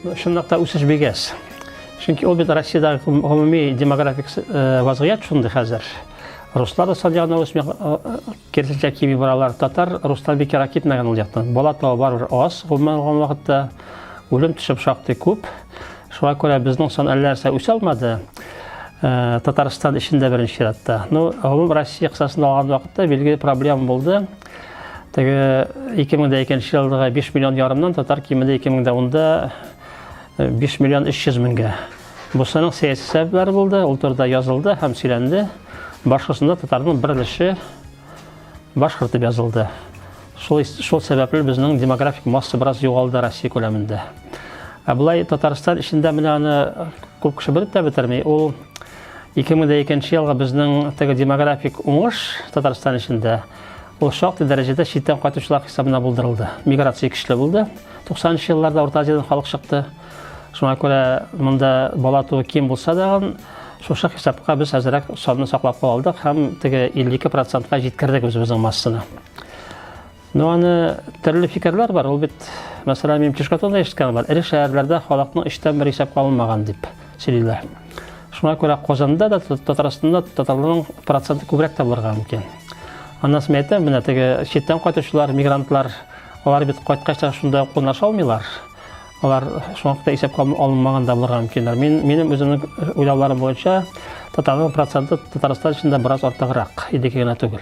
Чынлыкта үсеш бик әз. Чөнки ул бит Россиядәге гомуми демографик вазгыять шундый хәзер. Руслар да сан ягына үсми, киресенчә кими баралар. Татар руслар бик ерак китмәгән ул яктан. Бала табу барыбер аз, гомумән алган вакытта үлем төшеп шактый күп. Шуңа күрә безнең сан әллә нәрсә үсә алмады. Татарстан эчендә беренче чиратта. Ну, гомум Россия кысасында алган вакытта билгеле проблема булды. Теге 2002 елдагы 5 миллион ярымнан татар кимеде 2010-да 5 миллион 300 меңгә. Бусының сәяси сәбәпләре булды, ул турыда язылды һәм сөйләнде. Башкортстанда татарның бер өлеше башкорт дип язылды. Шул, шул сәбәпле безнең демографик масса бераз югалды Россия күләмендә. Ә болай Татарстан эчендә менә аны күп кеше белеп тә бетерми. Ул 2002 елгы безнең теге демографик уңыш Татарстан эчендә ул шактый дәрәҗәдә читтән кайтучылар хисабына булдырылды. Миграция көчле булды. 90 елларда Урта Азиядән халык чыкты. Шуңа күрә монда бала туу ким булса да, шушы хисапка без әзрәк санны саклап кала алдык һәм теге 52 процентка җиткердек үзебезнең массаны. Ну, аны төрле фикерләр бар. Ул бит, мәсәлән, минем Чишкатонда ишеткәнем бар. Эре шәһәрләрдә халыкның өчтән бер исәпкә алынмаган дип сөйлиләр. Шуңа күрә Казанда да, Татарстанда татарларның проценты күбрәк тә булырга мөмкин. Аннан соң әйтәм, менә теге читтән кайтучылар, мигрантлар, алар бит кайткач та шунда ук урнаша алмыйлар. Алар шуңа күрә исәпкә алынмаган да булырга мөмкиннәр. Мин минем үземнең уйлауларым буенча татарның проценты Татарстан эчендә бераз артыграк, идеке генә түгел.